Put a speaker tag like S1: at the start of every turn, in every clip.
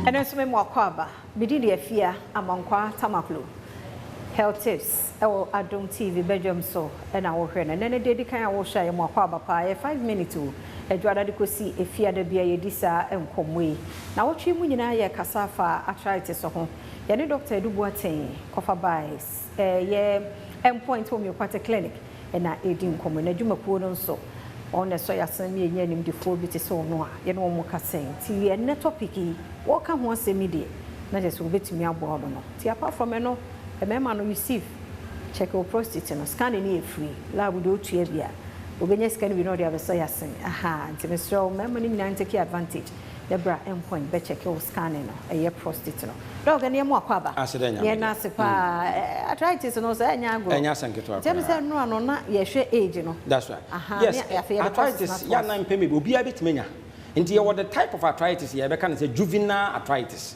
S1: Ɛno nso me mo akɔ aba. Me din de Afia Amankwaa Tamaklo. Health tips ɛwɔ Adom TV badwam so ɛna wohwɛ no. Ɛnɛ ne deɛ edi kan a wohwɛ a yɛ mo akɔ aba paa. Ɛyɛ 5 minutes o. Adwoada de kɔsi Efiada bia yɛdi saa nkɔmmɔ yi. Na wɔtwe mu nyinaa yɛ kasa afa arthritis ho. Yɛne Dr. Edu Boateng kɔfa bae ɛyɛ Endpoint Homeopathic Clinic ɛna ɛdi nkɔmmɔ. Na adwumakuo no nso ɔno na ɛsɔ yɛasen mi yɛnyɛ animdifoɔ bi te sɛ ɔno a yɛne wɔn kasa yi. Nti ɛnnɛ topic yi wɔka ho asɛm yi deɛ na kyerɛ sɛ wobɛtumi aboa no no. Nti apart from ɛno, mmarima no, Yusuf, check wo prostate no, scanning no yɛ free. Lab de otua bi a obɛnya sika no bi na ɔde abɛsɔ yɛasen aha. Nti mesrɛ wo, mmarima no nyinaa take advantage na bra Endpoint bɛcheck wo scanning no, ɛyɛ prostate no. Doc, ɛne mu akɔ aba.
S2: Aseda Nyame.
S1: Yɛn ase paa. Arthritis no sɛ ɛnyɛ agorɔ.
S2: Ɛnyɛ asɛm ketewa.
S1: Nti ɛmi sɛ nnora no na yɛhwɛ age no.
S2: That's right. Yes, arthritis yɛ anan mpɛ mi obiara bɛtumi anya. Nti yɛwɔ the type of arthritis yɛbɛka no sɛ juvenile arthritis.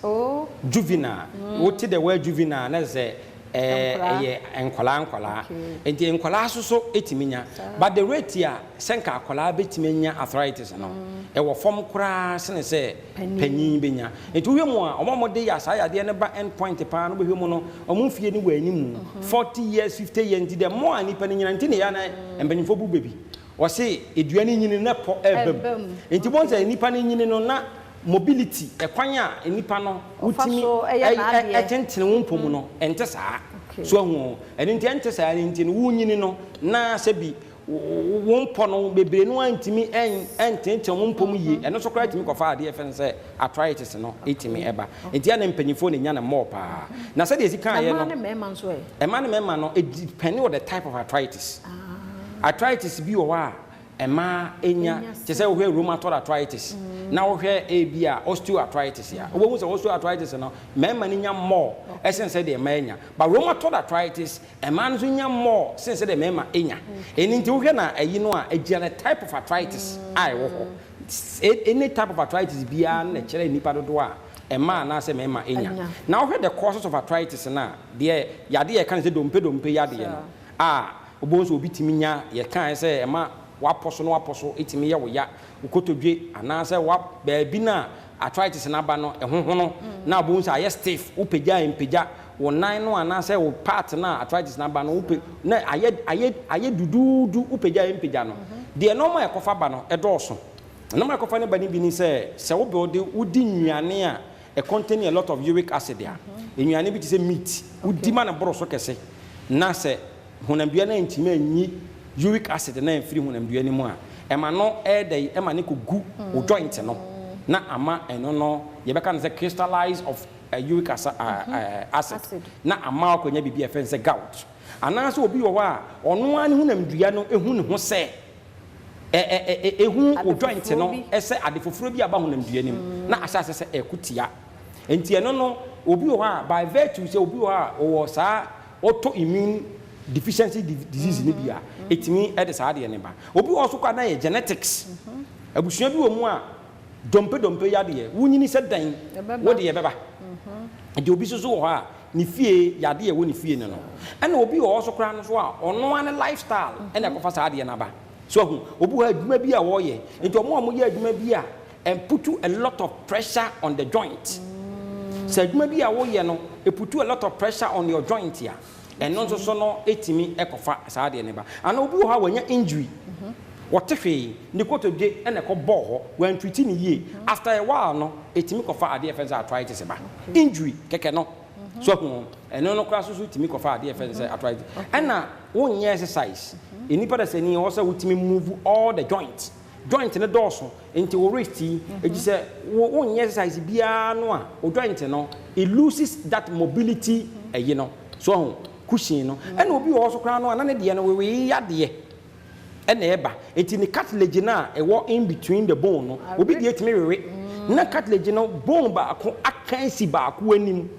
S2: Juvenile, wote the word juvenile na sɛ ɛyɛ nkɔlaa nkɔlaa. Nti nkɔlaa soso ɛtumi nya, but the rate a sɛ nka akɔlaa bɛtumi anya arthritis no ɛwɔ fam koraa sene sɛ panyin bɛnya. Nti wohwɛ mu a, ɔmo a wɔde yɛ saa yadeɛ no ba End Point paa no, bɛhwɛ mu no, ɔmo mfie no wɔ anim 40 years, 50 years. Nti the more a nipa no nyina, nti ne yɛ ana mpanyinfoɔ bu baabi wɔse edua no nyini na pɔ ɛɛba mu. Nti wɔn sɛ nipa no nyini no na mobility, ɛkwan a nipa no wotumi ɛtentene wo mpɔ mu no ɛnte saa so ahu. Ɛno nti ɛnte saa no nti no wonyini no na sɛbi wo mpɔ no bebree no antumi ɛntentene wo mpɔ mu yie. Ɛno nso koraa tumi kɔfa adeɛ fɛn sɛ arthritis no ɛtumi ɛba. Nti ɛna mpanyinfoɔ na nya ne mmɔɔ paa na sɛdeɛ esi kan yɛ no.
S1: Ɛmaa ne mmarima nso ɛ?
S2: Ɛmaa ne mmarima no, it depend on the type of arthritis. Arthritis bi wɔ hɔ a mmaa enya, kyɛ sɛ wohwɛ rheumatoid arthritis na wohwɛ ebi a osteoarthritis a, wobɛhu sɛ osteoarthritis no mmarima no nya more ɛsen sɛ deɛ mmaa nya, but rheumatoid arthritis mmaa no nso nya more sen sɛ deɛ mmarima nya. Ɛno nti wohwɛ na ɛyi no a ɛgyina the type of arthritis a ɛwɔ hɔ. Any type of arthritis biara na ɛkyerɛ nipa dodoɔ a mmaa anaasɛ mmarima nya. Na wohwɛ the causes of arthritis na deɛ yadeɛ yɛka no sɛ dompe dompe yadeɛ no a, wobɛhu sɛ obi tumi nya, yɛka sɛ ɛma wapɔ so no, wapɔ so ɛtumi yɛ wo ya, wo kotodwe anaasɛ wa baabi na arthritis n'aba no ɛhohono na wobɛhu sɛ ayɛ stiff, wopagya mpagya wo nan no anaasɛ wo part na arthritis n'aba no wopɛ na ayɛ duduudu, wopagya mpagya no. Deɛ nɔɔma ɛkɔfa ba no ɛdɔɔso. Nɔɔma ɛkɔfa ne ba no bi ni sɛ wobɛ wodi nnuane a ɛ contain a lot of uric acid a, nnuane bi te sɛ meat, wodi ma ne boro so kɛse na sɛ honamdua no ntumi anyi uric acid na mfiri honamdua no mu a, ɛma no ɛɛdɛ ɛma ne kɔgu wo joint no na ama ɛno no yɛbɛka no sɛ crystallize of uric acid na ama akɔnya biribi a ɛfɛn sɛ gout. Anaasɛ obi wɔ hɔ a ɔno ara ne honamdua no ehu ne ho sɛ ɛ ɛ ehu wo joint no ɛsɛ ade foforɔ bi aba honamdua no mu na ahyɛ ase sɛ ɛko tia. Nti ɛno no obi wɔ hɔ a by virtue sɛ obi wɔ hɔ a ɔwɔ saa autoimmune deficiency disease ni bi a, ɛtumi ɛde saa adeɛ ne ba. Obi wɔ so kɔ a na yɛ genetics, abusua bi wɔ mu a dompe dompe yadeɛ wonyini sɛ dan wode yɛ bɛba. Nti obi soso wɔ hɔ a ne fie yadeɛ ɛwɔ ne fie no, ɛna obi wɔ hɔ so koraa no so a ɔno ara ne lifestyle ɛna ɛkɔfa saa adeɛ no aba so. Ahu obi wɔ adwuma bi a wɔreyɛ, nti ɔmo a wɔyɛ adwuma bi a and put a lot of pressure on the joint, sɛ adwuma bi a wɔyɛ no put a lot of pressure on your joint a, ɛno nso so no ɛtumi ɛkɔfa saa adeɛ no ba. Ana obi wɔ hɔ a wɔanya injury, wɔte hwee ne kotodwe ɛna ɛkɔ bɔɔ hɔ, wɔantreat ne yie, after a while no ɛtumi kɔfa adeɛ fɛn sɛ arthritis ba. Injury kɛkɛ no so ho ɛno no koraa so so tumi kɔfa adeɛ fɛn sɛ arthritis. Ɛna wonyɛ exercise, nnipa da sɛ ni ɛwɔ sɛ wotumi move all the joint, joint no dɔɔso, nti wo wrist yi eti sɛ wo wonyɛ exercise biara no a, wo joint no it loses that mobility ɛyi no so ho cushion no. Ɛna obi wɔ hɔ so koraa no a na ne deɛ no wewee yadeɛ ɛna ɛba, eti ne cartilage no a ɛwɔ in between the bone no, obi deɛ etumi wewe na cartilage no bone baako aka esi baako anim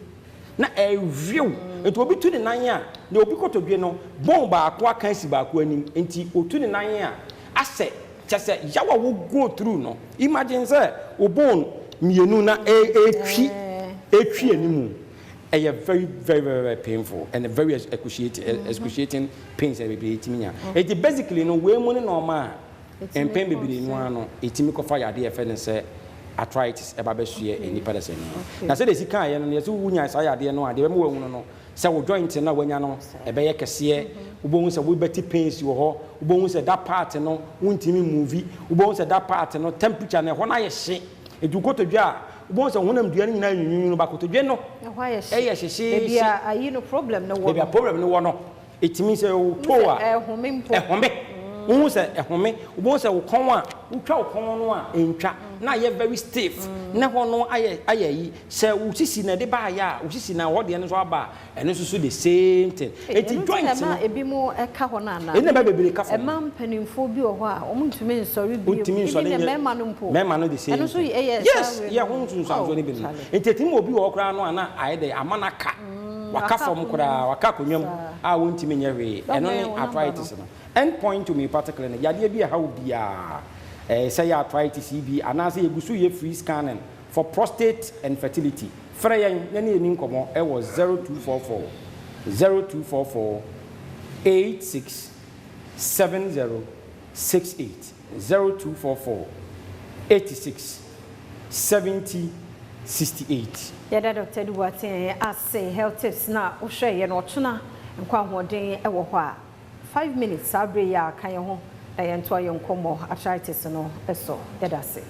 S2: na ɛwew. Nti obi tu ne nan a na obi kotodwe no bone baako aka esi baako anim, nti otu ne nan a asɛ kyɛ sɛ yawa wo go through no. Imagine sɛ o bone mmienu na ɛtwi ɛtwi anim, ɛyɛ very very very very painful and very excruciating pains a bebree etimi nya. Eti basically no wei mu ne nɔɔma a mpɛn bebree no ano etimi kɔfa yadeɛ yɛfɛ no sɛ Arthritis ɛba bɛsoɛ nnipa dasani. Na sɛdeɛ ɛsi kaeɛ no, yɛsɛ wonya saa yadeɛ no a, deɛ ɛbɛma woahunu no, sɛ wo joint no a woanya no, ɛbɛyɛ kɛseɛ, wobɛhu sɛ wobɛte pains wɔ hɔ, wobɛhu sɛ that part no wontumi move, wobɛhu sɛ that part no temperature no ɛhɔ no ayɛ hye. Nti wo kotodwe a, wobɛhu sɛ wo honamdua no nyinaa nwunwunu ba kotodwe no
S1: Ɛhɔ ayɛ hye.
S2: ɛyɛ hyehyeehye.
S1: Baabi a ayi no problem no wɔ
S2: Baabi a
S1: no.
S2: problem no wɔ no, ɛtumi sɛ wo toe a.
S1: Ɛhome mpo.
S2: Ɛhome. Wohu sɛ ɛhome. Wobɛhu sɛ wo kɔn a, wotwa wo kɔn no a, ɛntwa. Na ayɛ very stiff. Na ɛhɔ no ayɛ ayɛ yi. Sɛ wo sisi na ɛde baayɛ a, wo sisi na ɛhɔ deɛ no nso aba a, ɛno nso so the same thing.
S1: Eti
S2: Eti joint no.
S1: ɛma ebi mu ɛka hɔ no anaa?
S2: Ɛna ɛma bebree ka fam.
S1: Ɛma mpanimfoɔ bi wɔ hɔ a wɔn ntumi nsɔre bio.
S2: Wontumi nsɔre
S1: Ebi ne
S2: nyɛ
S1: mmarima no mpo.
S2: Mmarima no the same
S1: Ɛno nso
S2: thing.
S1: ɛyɛ
S2: Yes,
S1: saa wei
S2: yɛ
S1: no.
S2: ho nsunsuansoɔ no bi no.
S1: Charlie.
S2: Nti ɛtumi ma obi wɔ hɔ koraa no a na ayɛ dɛ ama no aka. Waka
S1: Waka
S2: fam
S1: akonnwa
S2: koraa,
S1: mu.
S2: waka akonnwa mu a wɔntumi nyɛ hwee. Ɛno ne
S1: Dɔbɛn wo number
S2: arthritis no. End Point Homeopathic Clinic, yadeɛ bi a ɛha wo biara, sɛ yɛ arthritis yi bi anaasɛ yɛgu so yɛ free scanning for prostate and fertility. Frɛ yɛn na ne yɛni nkɔmmɔ ɛwɔ 0244 0244 86 70 68, 0244 86 70 68.
S1: Yɛda Dr. Edu Boateng ase. Health tips na wohwɛ yɛ no, ɔkyena nkwa ahoɔden ɛwɔ hɔ a, 5 minutes saa bere yi a ka yɛn ho na yɛntoa yɛn nkɔmmɔ arthritis no so. Yɛda ase.